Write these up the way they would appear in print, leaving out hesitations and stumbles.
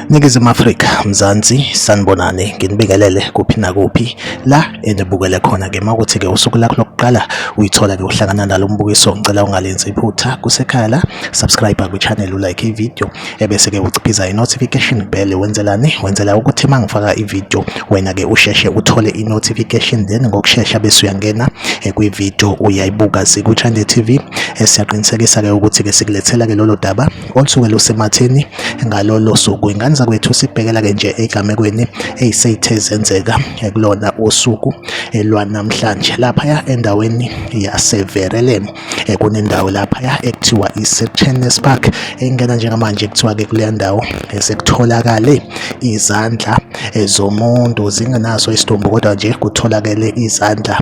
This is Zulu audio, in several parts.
Ningizimu Afrika, Mzansi, sanibonani, nginibingelele kuphi nakuphi la enibukele khona-ke. Uma kuthi-ke usuku lakho lokuqala uyithola-ke uhlangana nalo mbukiso, ngicela ungalenzi iphutha, kusekhaya la, subscribe kwi-channel, ulike i-video, ebese-ke uciphiza i-notification bell. Wenzelani? Wenzela ukuthi uma ngifaka i-video wena-ke usheshe uthole i-notification, then ngokushesha bese uyangena kwi-video uyayibuka. Sikwi-Trend TV, siyaqinisekisa-ke ukuthi-ke sikulethela-ke lolo daba olusuke lusematheni ngalolo suku. Ingane zakwethu, sikubhekela-ke nje egamekweni ey'sey'the zenzeka kulona usuku lwanamhlanje laphaya endaweni yaseVerelem. Kunendawo laphaya ekuthiwa ise-Tennis Park engena njengamanje, kuthiwa-ke kuleya ndawo sekutholakale izandla zomuntu zingenaso isidumbu, kodwa nje kutholakele izandla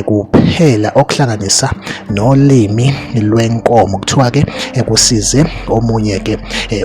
kuphela, okuhlanganisa nolimi lwenkomo. Kuthiwa-ke kusize omunye-ke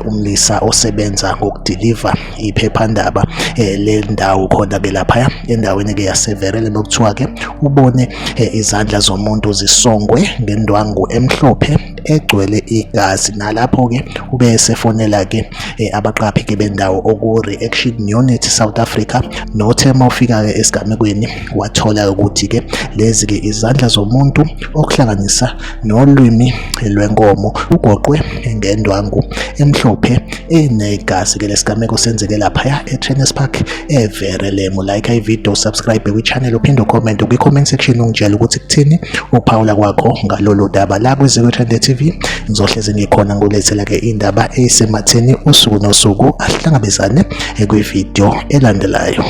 umlisa osebenza ngokudiliva iphephandaba le ndawo khona-ke laphaya endaweni-ke yaseVerele, nokuthiwa-ke ubone izandla zomuntu zisongwe ngendwangu emhlophe egcwele igazi. Nalapho-ke ube esefonela-ke abaqaphi-ke bendawo oku-Reaction Unit South Africa, nothe uma ufika-ke esigamekweni wathola ukuthi-ke lezi-ke izandla zomuntu okuhlanganisa nolwimi lwenkomo ugoqwe ngendwangu emhlophe enegazi. Ke lesigameko senzeke laphaya e-Tennis Park eVerelem. Like i-video, subscribe kwi-channel, uphinde ucomment kwi-comment section ungitshele ukuthi kuthini uphawula kwakho ngalolu daba. La kwiZiko Trend TV ngizohlezi ngikhona ngulethela ke indaba eyisematheni usuku nosuku. Ahlangabezane kwi-video elandelayo.